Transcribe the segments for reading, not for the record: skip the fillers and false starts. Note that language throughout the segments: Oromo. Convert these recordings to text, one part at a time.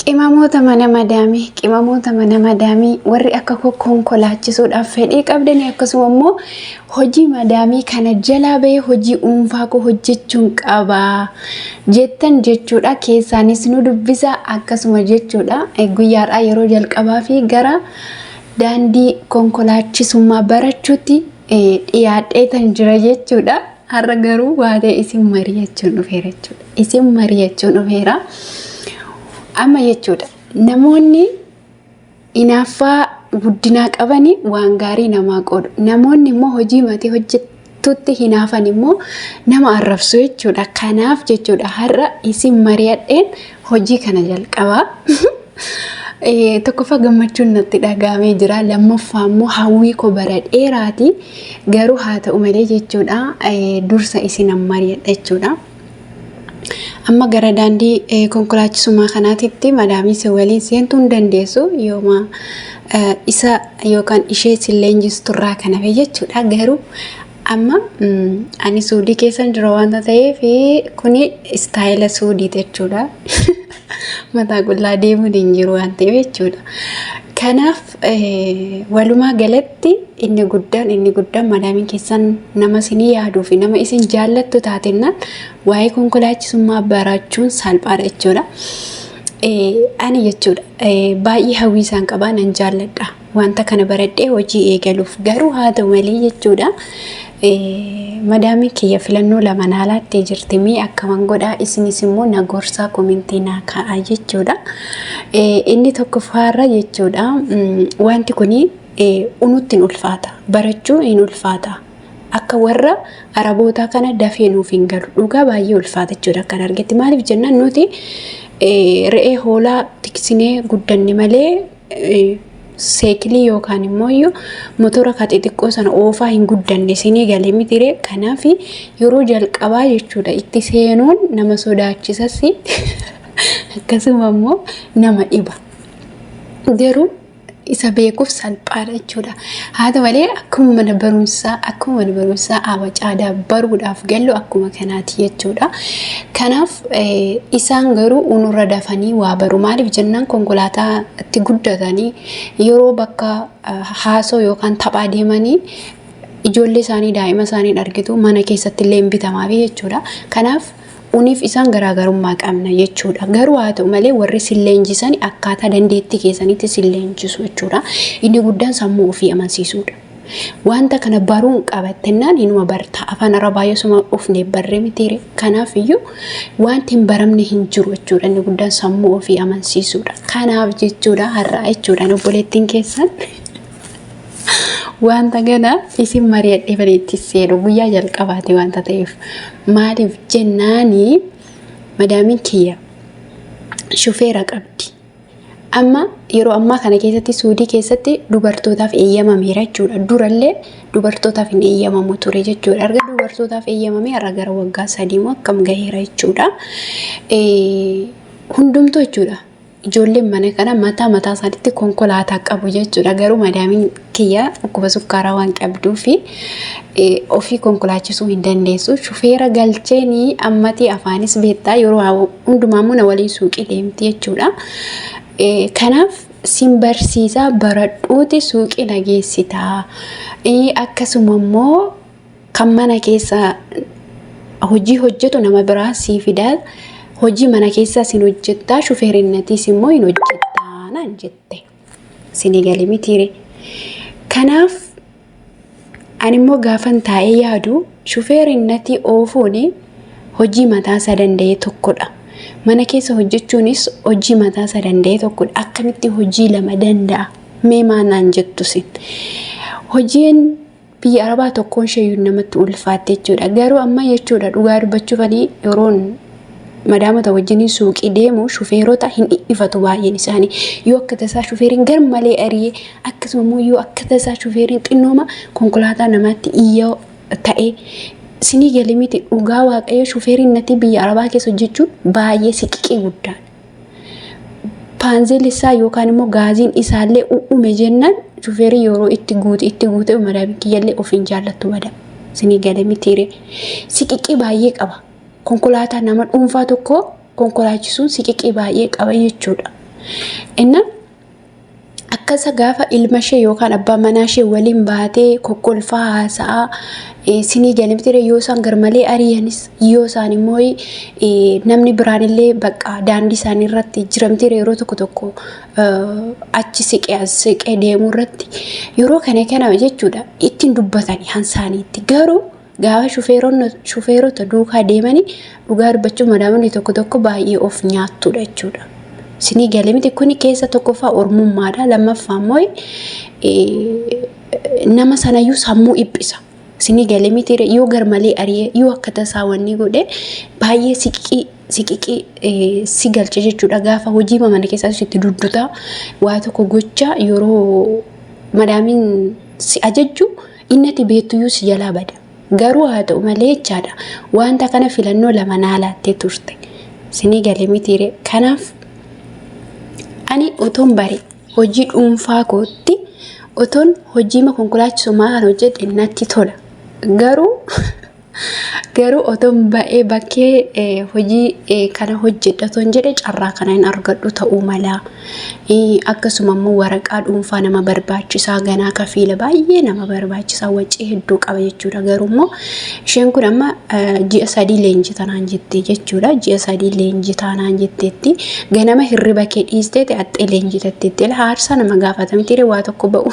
Qimamoota mana madaamii, qimamoota mana madaamii warri akka koo konkolaachisuudhaaf fedhii qabdanii akkasuma immoo hojii madaamii kana jalaa bahee hojii dhuunfaa koo hojjechuun qaba jettan jechuudha. Keessaanis nu dubbisa akkasuma jechuudha. Guyyaadhaa yeroo jalqabaa fi gara daandii konkolaachisummaa barachuutti dhiyaadheetan jira jechuudha. Har'a garuu waatee isin mari'achuun dhufeera jechuudha. Isin mari'achuun dhufeera. Amma jechuudha namoonni inaaffaa guddinaa qabani waan gaarii namaa qoodu. Namoonni immoo hojii matii hojjettutti hinaafan immoo nama arrabsu jechuudha. Kanaaf jechuudha har'a isin mari'adheen hojii kana jalqabaa. Tokkoffaa gammachuun natti dhaga'amee jira. Lammaffaa immoo hawwii koo bara dheeraati. Garuu haa ta'u malee jechuudha dursa isinan mari'adha jechuudha. Amma gara daandii konkolaachisummaa kanaatitti madaamii si waliin seentuu hin dandeessu yooma isa yookaan ishee si leenjisturraa kan hafe jechuudha. Garuu amma ani suudii keessan jira waanta ta'eef kuni istaayila suudiiti jechuudha. Mataa qullaa deemuun hin jiru waan ta'eef jechuudha. Kanaaf walumaa galatti inni guddaan inni guddaan madaamiin keessan nama isinii yaaduu fi nama isin jaallattu taatennaan waa'ee konkolaachisummaa barachuun salphaadha jechuudha. Ani jechuudha baay'ee hawwii isaan qabaa nan jaalladha. Wanta kana baradhee hojii eegaluuf garuu haa ta'u malee jechuudha. Madaamiin kiyya filannoo lama naa laattee jirti mee akkaman godhaa isinis immoo na gorsaa komentii naa kaa'aa jechuudha. Inni tokkoffaarra jechuudha wanti kuni unutti hin ulfaata barachuu hin ulfaata. Akka warra arabootaa kana dafee nuuf hin galu dhugaa baay'ee ulfaata jechuudha akkan argetti maaliif jennaan nuti re'ee hoolaa tiksinee guddanne malee seekilii yookaan immoo iyyuu motora ka xixiqqoo sana oofaa hin guddanne isinii galee mitiree kanaaf yeroo jalqabaa jechuudha itti seenuun nama sodaachisas akkasuma immoo nama dhiba. Garuu isa beekuuf salphaadha jechuudha. Haa ta'u malee akkuma mana barumsaa akkuma mana barumsaa abacaadaa baruudhaaf gallu akkuma kanaati jechuudha. Kanaaf isaan garuu unurra dafanii waa baru. Maaliif jennaan konkolaataa itti guddatanii yeroo bakka haasoo yookaan taphaa deemanii ijoollee isaanii daa'ima isaanii argitu mana keessatti illee hin bitamaafi jechuudha. Kanaaf uniif isaan garaagarummaa qabna jechuudha. Garuu haa ta'u malee warri sin leenjisan akkaataa dandeettii keessanitti sin leenjisu jechuudha. Inni guddaan sammuu ofii amansiisuudha. Wanta kana baruun qabattennaan inuma barta. Afaan Arabaa yosuma ufne barree mitiire. Kanaaf iyyuu wanti hin baramne hin jiru jechuudha. Inni guddaan sammuu ofii amansiisuudha. Kanaaf jechuudha har'aa jechuudha obboleettiin keessan. Wanta kana isin mari'adhee bareetti seenu guyyaa jalqabaati wanta ta'eef. Maaliif jennaani madaamiin kiyya shufeera qabdi. Amma yeroo ammaa kana keessatti Suudii keessatti dubartootaaf eeyyamameera jechuudha. Durallee dubartootaaf hin eeyyamamu ture jechuudha. Erga dubartootaaf eeyyamamee har'a gara waggaa 3 moo akkam gaheera jechuudha. Hundumtuu jechuudha. Ijoolleen mana kana mataa mataa isaaniitti konkolaataa qabu jechuudha. Garuu madaamiin kiyya dhukkuba sukkaaraa waan qabduu fi ofii konkolaachisuu hin dandeessu. Shufeera galcheenii ammatii afaanis beektaa yeroo hundumaa immoo na waliin suuqii deemti jechuudha. Kanaaf sin barsiisaa baradhuuti suuqii na geessitaa. Akkasuma immoo kan mana keessa hojii hojjetu nama biraa sii fidaa hojii mana keessaa sin hojjettaa shufeerinnatiis immoo hin hojjettaa naan jette. Sinii galee mitiire. Kanaaf ani immoo gaafan taa'ee yaadu shufeerinnatii oofuun hojii mataasaa danda'e tokkodha. Mana keessa hojjechuunis hojii mataasaa danda'e tokkodha. Akkamitti hojii lama danda'a? Mee maal naan jettu sin? Hojiin biyya arabaa tokkoon isheeyyuu namatti ulfaatte jechuudha. Garuu amma jechuudha dhugaa dubbachuuf ani yeroon madaamota wajjin suuqii deemu shufeerota hin dhiphifatu baay'een isaanii. Yoo akka tasaa shufeeriin gar malee ari'ee akkasuma immoo yoo akka tasaa shufeeriin xinnooma konkolaataa namaatti iyya ta'e sinii galee miti dhugaa waaqayyo shufeeriin natti biyya arabaa keessa hojjechuun baay'ee siqiqii guddaadha. Paanzeel isaa yookaan immoo gaaziin isaallee u'ume jennaan shufeerii yeroo itti guute itti guute madaamiin kiyyallee of hin jaallattu bada. Isinii gale mitiire. Siqiqii baay'ee qaba. Konkolaataa nama dhuunfaa tokko konkolaachisuun siqiqii baay'ee qaba jechuudha. Inna akkasa gaafa ilma ishee yookaan abbaa manaa ishee waliin baatee kokkolfaa haasa'aa sinii galimtire yoo isaan garmalee ari'anis yoo isaan immoo namni biraan illee bakka daandii isaanii irratti jiramtire yeroo tokko tokko achi siqee as siqee deemuu irratti yeroo kana kana jechuudha ittiin dubbatanii hansaaniitti garuu gaafa shufeerota duukaa deemanii dhugaa dubbachuu madaamonni tokko tokko baay'ee of nyaattudha jechuudha. Sinii galee miti kuni keessa tokkoffaa ormummaadha lammaffaa immoo nama sanayyuu sammuu dhiphisa. Sinii galee miti yoo garmalee ari'ee yoo akka tasaa wanni godhe baay'ee siqiqii siqiqii si galche jechuudha. Gaafa hojii mana keessaa sitti duddutaa waa tokko gocha yeroo madaamiin si ajajju inni ati beektuyyuu si jalaa bada. Garuu haa ta'u malee jechaadha wanta kana filannoo lama naa laattee turte. Sinii galee mitiire. Kanaaf ani otoon bare hojii dhuunfaa kootti otoon hojii konkolaachisummaa kan hojjedhe natti tola. Garuu otoon ba'ee bakkee hojii kana hojjedha otoon jedhe carraa kana hin argadhu ta'uu mala. Akkasuma immoo waraqaa dhuunfaa nama barbaachisaa ganaa kafiila baay'ee nama barbaachisaa wacii hedduu qaba jechuudha. Garuu immoo isheen kun amma ji'a 3 leenjii tanaan jettee jechuudha. Ji'a 3 leenjii taanaan jetteetti ganama hirriba kee dhiistee axxee leenjii tatteetti haarsaa nama gaafatamti waa tokko ba'u.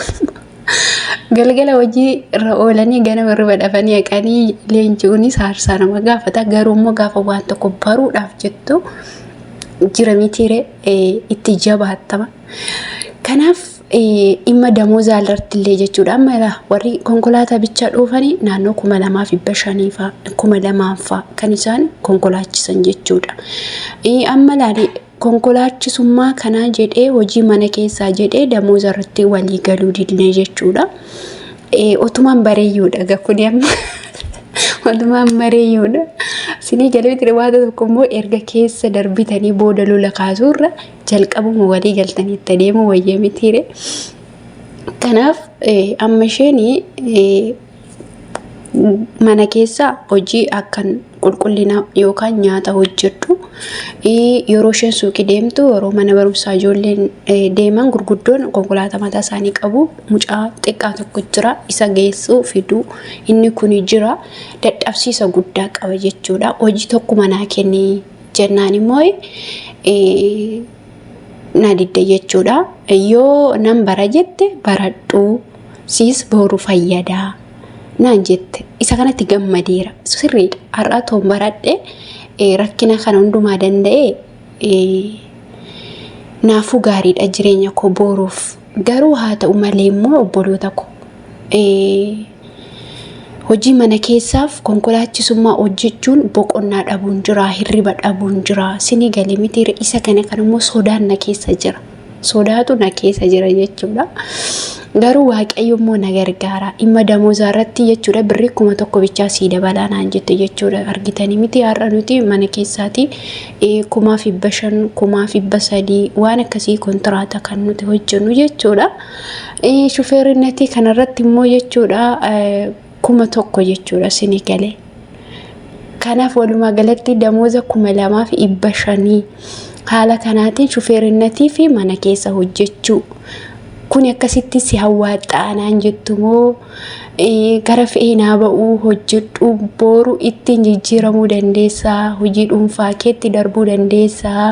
Galgala hojii irra oolanii ganama hirriba dhabanii haqanii leenji'uunis haarsaa nama gaafata. Garuu immoo gaafa waan tokko baruudhaaf jettu jira mitiire itti jabaattama. Kanaaf dhimma damoozaa irratti illee jechuudha. Amma warri konkolaataa bichaa dhoofanii naannoo 2500 fa'aa 2000 fa'aa kan isaan konkolaachisan jechuudha. Amma laali konkolaachisummaa kanaa jedhee hojii mana keessaa jedhee damooza irratti walii galuu didne jechuudha. Otumaan bareeyyuudha egaa kuni amma otumaan bareeyyuudha. Sinii galee ture waan tokko immoo erga keessa darbitanii booda lola kaasuurra jalqabuma walii galtanii itti adeemuu wayya mitiire. Kanaaf amma isheen mana keessa hojii akkan qulqullina yookaan nyaata hojjedhu yeroo isheen suuqii deemtu yeroo mana barumsaa ijoolleen deeman gurguddoon konkolaataa mataa isaanii qabu mucaa xiqqaa tokko jira isa geessuu fiduu inni kun jira dadhabsiisa guddaa qaba jechuudha. Hojii tokko manaa kenni jennaan immoo na didde jechuudha. Yoo nan bara jette baradhuu siis boru fayyadaa naan jette isa kanatti gammadeera sirriidha. Har'a toon baradhe rakkina kana hundumaa danda'e naafuu gaariidha jireenya koo boruuf. Garuu haa ta'u malee immoo obboloota koo hojii mana keessaaf konkolaachisummaa hojjechuun boqonnaa dhabuun jira, hirriba dhabuun jira. Sinii galee miti isa kana kan immoo sodaan na keessa jira. Sodaatu na keessa jira jechuudha. Garuu Waaqayyo immoo na gargaara. Dhimma damoozaa irratti jechuudha birrii 1000 bichaa sii dabalaa naan jette jechuudha. Argitanii miti har'a nuti mana keessaati 1500 1300 waan akkasii kontiraata kan nuti hojjennu jechuudha. Shufeerinnetii kanarratti immoo jechuudha 1000 jechuudha sinii galee. Kanaaf walumaa galatti damooza 2500 haala kanaatiin shufeerinnatii fi mana keessa hojjechuu. Kuni akkasitti si hawwaaxxaa naan jettu moo gara fe'ee naa ba'uu hojjedhu boru ittiin jijjiiramuu dandeessaa hojii dhuunfaa keetti darbuu dandeessaa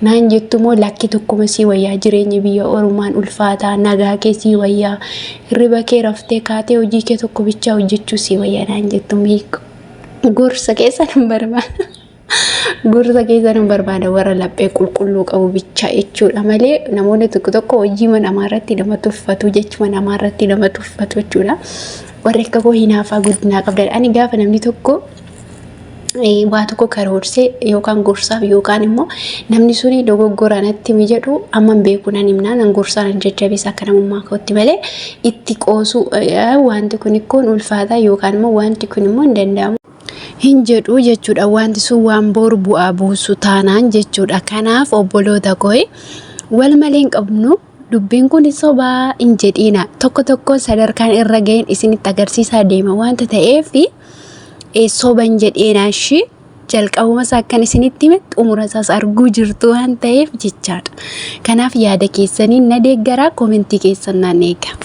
naan jettu moo lakki tokkuma sii wayyaa jireenyi biyya ormaan ulfaataa nagaa kee sii wayyaa hirriba kee raftee kaatee hojii kee tokko bichaa hojjechuu sii wayyaa naan jettu miiko gorsa keessa nan barbaada. Gorsa keessa nan barbaada warra laphee qulqulluu qabu bichaa jechuudha malee namoonni tokko tokko hojii namaa irratti nama tuffatu jechuma namaa irratti nama tuffatu jechuudha. Warri akka koo hinaafaa guddinaa qabdan. Ani gaafa namni tokko waa tokko karoorsee yookaan gorsaaf yookaan immoo namni suni dogoggora natti himi jedhu amman beeku nan himnaa nan gorsaa nan jajjabeessa akka namummaa kootti malee itti qoosuu wanti kun ikkoon ulfaataa yookaan immoo wanti kun immoo hin danda'amu. Hin jedhu jechuudha wanti sun waan boru bu'aa buusu taanaan jechuudha. Kanaaf obboloota koo wal malee hin qabnu dubbiin kun sobaa hin jedhiina tokko tokkoon sadarkaan irra ga'een isinitti agarsiisaa deema wanta ta'eef soba hin jedhiina ishii. Jalqabuma isaa akkan isinitti hime xumura isaas arguu jirtu waan ta'eef jechaadha. Kanaaf yaada keessaniin na deeggaraa, koomentii keessan naan eega.